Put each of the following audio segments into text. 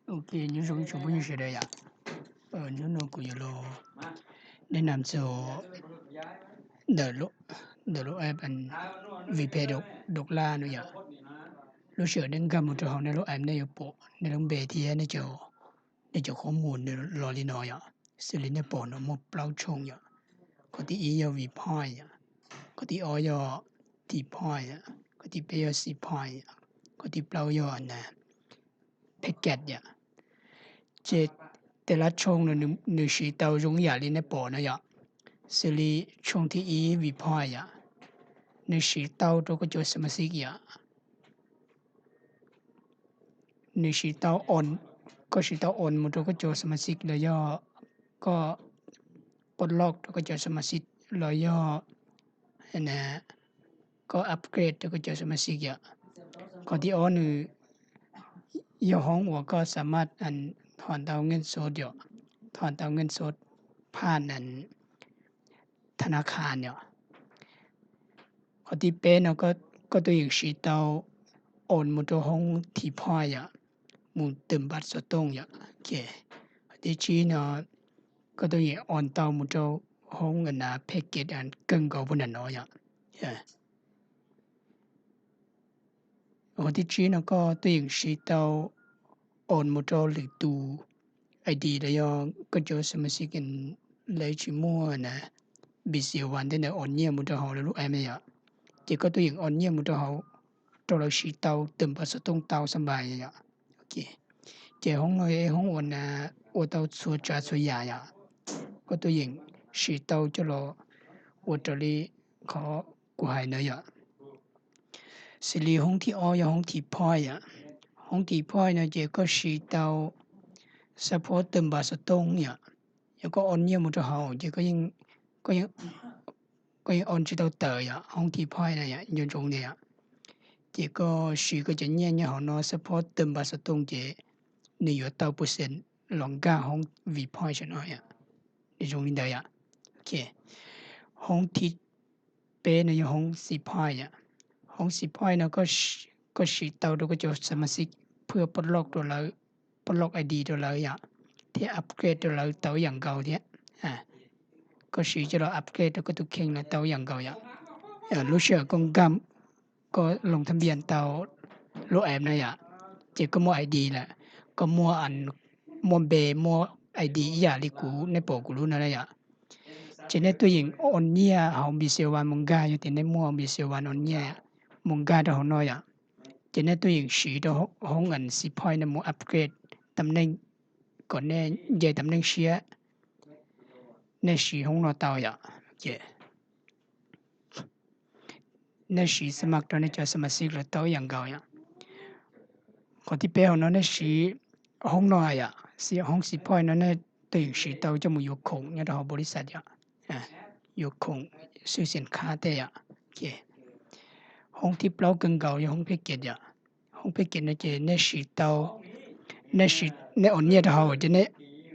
Ok, nyob zoo ib tsoom phooj ywg sawv daws yom. Hnub no kuv yuav los nej nam txog ntawm lub app VPay Dok Laj no yom. Lub sij hawm nej nkag mus rau hauv nej lub app nej yuav pom nej lub npe thiab nej cov qhob mus nws los li no yom. Xws li nej pom no muaj plaub tshooj yom. Qhov thib ib yog VPay yom, qhov thib ob yog TPay yom, qhov thib peb yog CPay yom, qhov thib plaub yog na Packet yom. Ces tej lab tshooj no nws siv tau zoo ib yam li nej pom no yom. Xws li tshooj thib ib VPay yom, nws siv tau rau koj cov xas mas xij yom. Nws siv tau, koj siv tau oos mus rau koj cov xas mas xij los yog koj pov loj rau koj cov xas mas xij los yog koj upgrade rau koj cov xas mas xij yom. Qhov thib ob nws yog hoob uas koj xa maj thom tau ngeej xov yom, thom tau ngeej xov phaj tha na kha yom. Qhov thib peb no koj tuaj yeem siv tau oos mus rau hoob TPay yom, mus tws npas xov tooj yom. Qhov thib tsib no koj tuaj yeem oos tau mus rau hoob na packet kawg nkaus puag nram no yom. Qhov thib tsib no koj tuaj yeem siv tau oos mus rau lwm tus ID los yog koj cov xas mas xij lawv tsis muaj na, npis xi vas tej ntawd oos nyiaj mus rau hauv lawv lub app yom. Ces koj tuaj yeem oos nyiaj mus rau hauv, rau lawv siv tau tws npas xov tooj tau xab npais yom. Ces hoob no yog ib hoob uas na ua tau txhua tsav txhua yam yom. Koj tuaj yeem siv tau coj los ua raws li qhov kuv hais ntawd yom. Xws li hoob thib ob yog hoob TPay yom. Hoob TPay no ces koj siv tau support tws npas xov tooj yom. Yog koj oos nyiaj mus rau hauv ces koj yeej oos tsis tau tawm yom, hoob TPay na yom, nco ntsoov tias yom. Ces koj siv koj cov nyiaj nyob hauv no support tws npas xov tooj ces nws yuav tau percent los nkag hoob VPay saum no yom. Nws zoo li ntawd yom. Hoob thib peb no yog hoob CPay yom. Hoob CPay no koj siv tau rau koj cov xas mas xij phaj pov loj rau lawv, pov loj ID rau lawv yom, thiab upgrade rau lawv tau ib yam nkaus thiab. Koj siv coj los upgrade rau koj tus kheej lawv tau ib yam nkaus yom. Lub sij hawm koj nkag koj loo thab npias tau lub app na yom, ces koj muaj ID lawm, koj muaj, muaj npe muaj ID ib yam li kuv nej pom kuv lub no na yom. Ces nej tuaj yeem oos nyiaj hauv npis xi vas mus nkag, yog tias nej muaj npis xi vas oos nyiaj mus nkag rau hauv no yom. Ces nej tuaj yeem siv rau hoob CPay no mus upgrade tam neej, kom nej nce tam neej siab, nej siv hoob no tau yom. Nej siv xab mas rau nej cov xas mas xij los tau ib yam nkaus yom. Qhov thib peb hauv no nej siv hoob no yom, hoob CPay no nej tuaj yeem siv tau coj mus yuav khoom nyob rau hauv npaum li xav yom, yuav khoom xwb xim khab tej yom. Hoob thib plaub kawg nkaus yog hoob packet yom. Hoob packet no ces nej siv tau, nej oos nyiaj rau hauv ces nej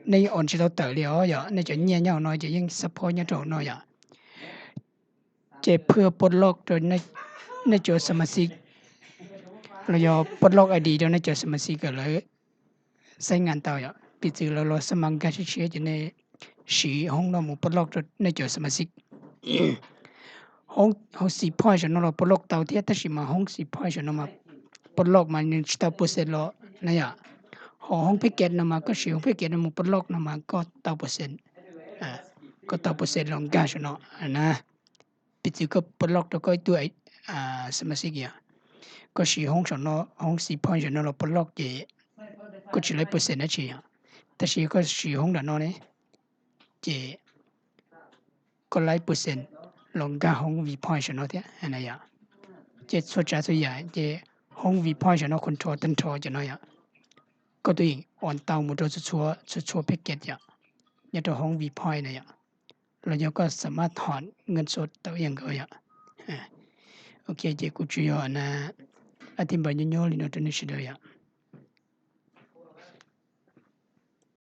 yeej oos tsis tau tawm li os yom, nej cov nyiaj nyob hauv no ces yeej support nyob rau hauv no yom. Ces phaj pov loj rau nej cov xas mas xij los yog pov loj ID rau nej cov xas mas xij kom lawv xab ngas tau yom. Piv txwv lawv los xab mas nkag siab siab ces nej siv hoob no mus pov loj rau nej cov xas mas xij. Hoob CPay saum no los pov loj tau thiab, tab sis mas hoob CPay saum no mas pov loj mas nws tsis tau percent los na yom. Ho hoob packet no mas koj siv hoob packet no mus pov loj no mas koj tau percent, koj tau percent los nkag saum no na. Piv txwv koj pov loj rau koj ib tug xas mas xij yom, koj siv hoob saum no, hoob CPay saum no los pov loj ces koj tsis laib percent dab tsi yom. Tab sis koj siv hoob nram no ne, ces koj laib percent los nkag hoob VPay saum no thiab na yom. Ces txhua tsav txhua yam ces hoob VPay saum no control tag nrho cov no yom. Koj tuaj yeem oos tau mus rau txhua txhua packet yom, nyob rau hoob VPay na yom, los yog koj xam maj thom ngeej xov tau ib yam nkaus yom. Ok, ces kuv tsuas yog na, ab thib npaws nyob nyob li no rau nej sawv daws yom.